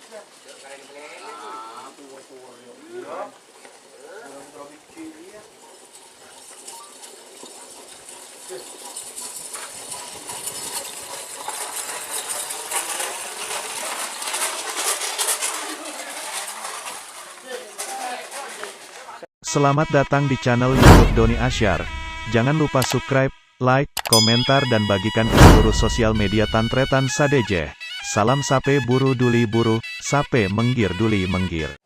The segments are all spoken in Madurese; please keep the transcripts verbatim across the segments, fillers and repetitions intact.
Selamat datang di channel YouTube Doni Asyar. Jangan lupa subscribe, like, komentar, dan bagikan ke seluruh sosial media tan-tarètan sadhâjâ. Salam sapè buru duli buru, sapè mèngghir duli mèngghir.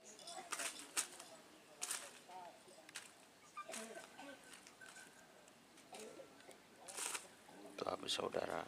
Itu apa, saudara?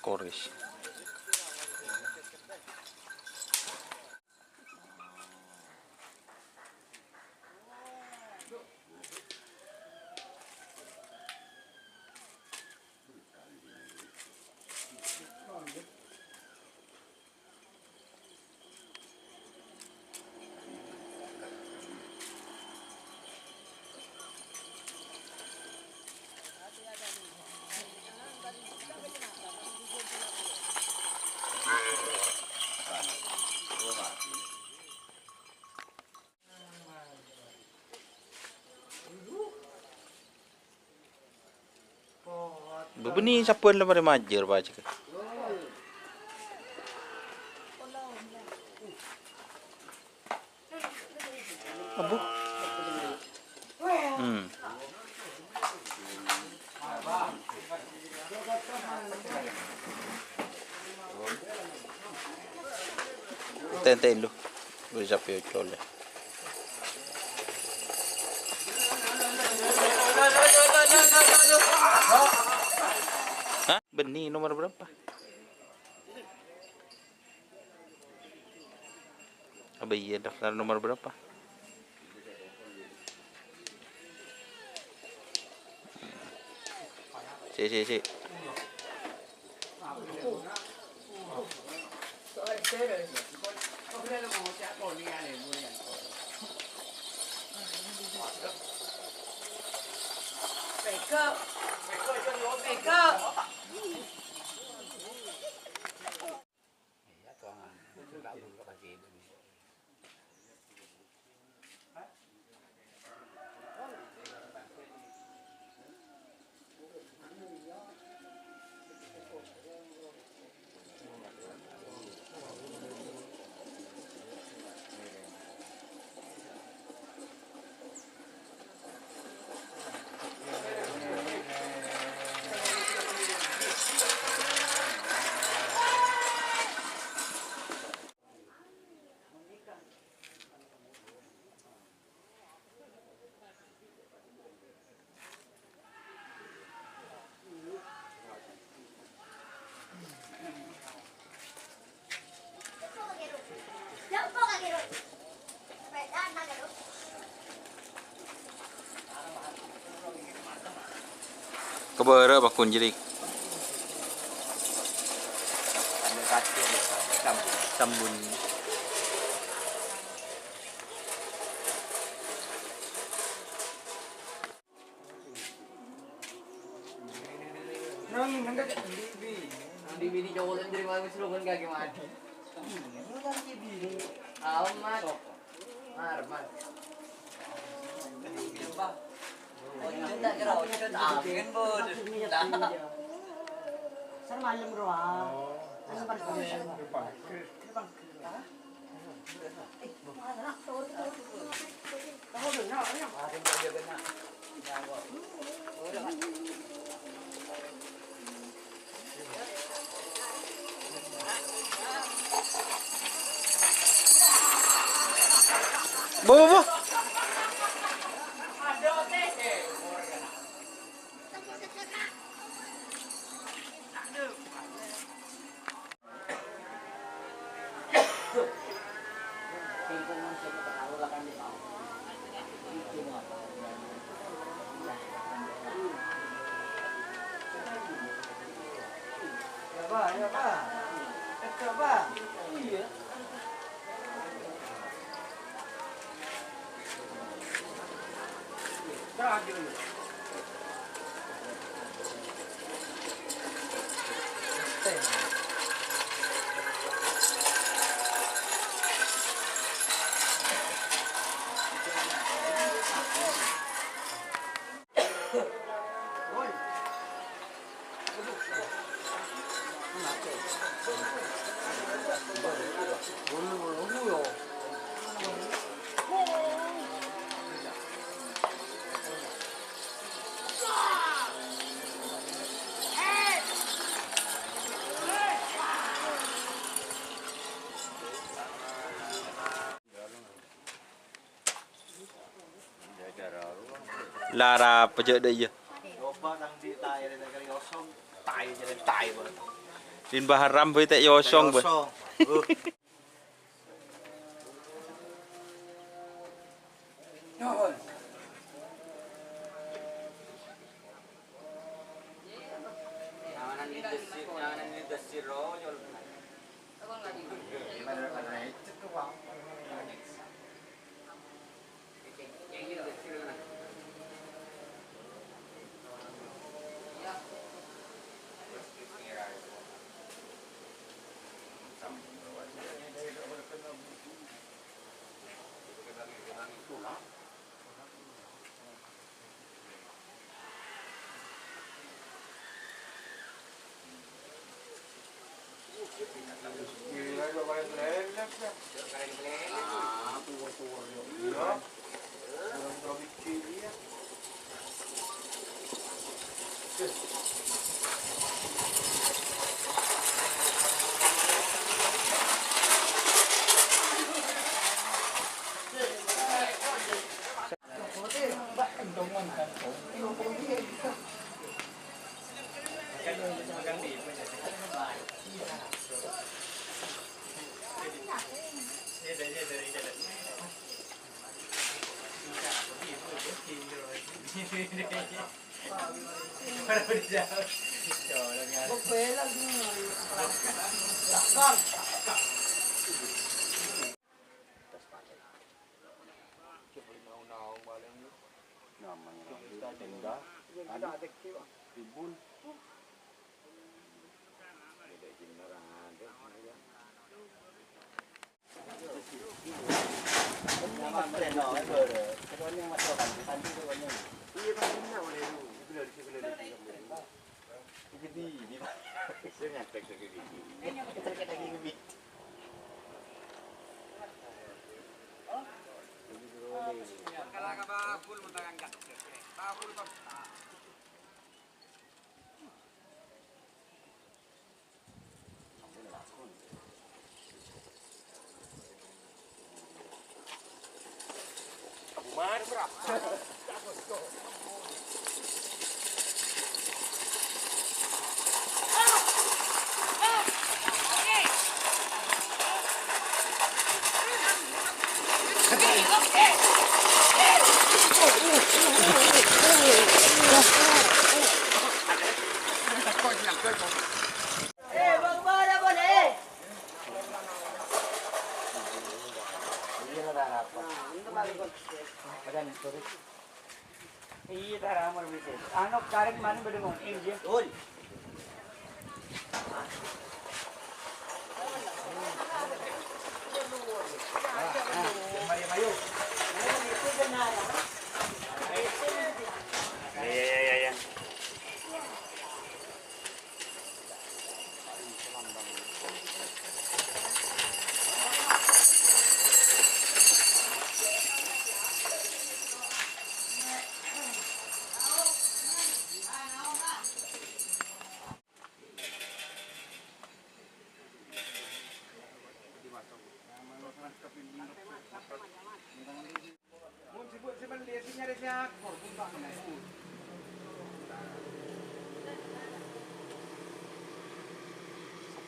Akoris. Bâbânnè sabbhân la marè majâr, Pak, cèk. Abu. Hmm. Tèn-tèn dulu. Bisa pecol deh. Hah? Bânnè nomor berapa? Apa iya daftar nomor berapa? Si, si, si. Kabârâ' pakkun jârèya. Tambun. Bu, bu, bu. Lara pejjhâ' dâ' iyâ. Din Baharam bâi ta' èosong, bâ. Iyâ, ta' ramor bisa. Anu, karèng mani bâdâ mon, iyâ. Ul. Iyâ, iyâ, iyâ, iyâ.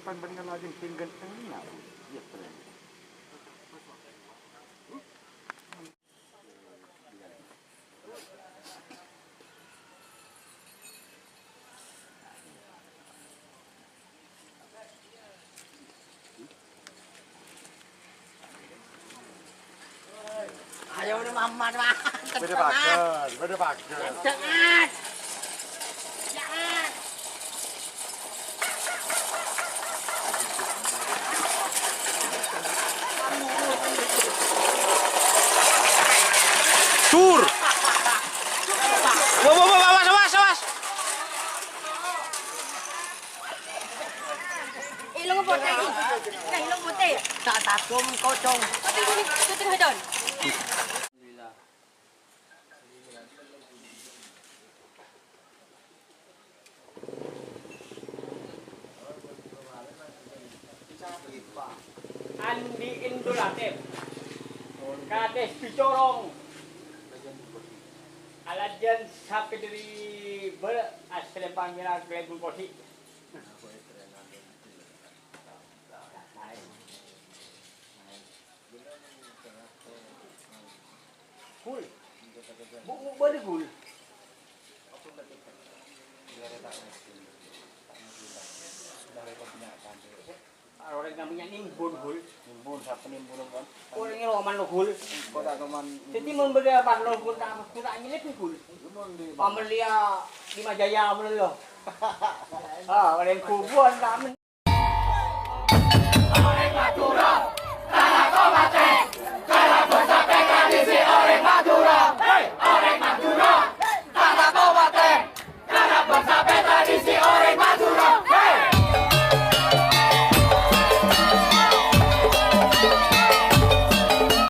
Sapan panèka lajeng pèngghân enna', Bu. Iyâ, bener. Paman, Pak. Bâdâ pager, bâdâ pager. Jangan. Jangan. Sur. Wah, wah, wah, awas, awas, awas. Ilong putih. Nah, ilong putih. Tak takut, kocong. Putih ini, putih hedon. Andi Indulatif. Kades Bicorong. Alajan sapè dâri bâ-, asrè panggilan Glembung Kodhi. Gul. Bu, bu, bâdâ gul. Orèng namanya Nimbun, gul. Nimbun, sapa Nimbun, kan? Orèng roman lo, gul. Kota roman. Jadi, mon bâdâ parlo, gul, ta', gul, ta' nyelip, gul. Pamellèya Bima Jaya, mon lo. Ah, orèng kubuan, ta' men.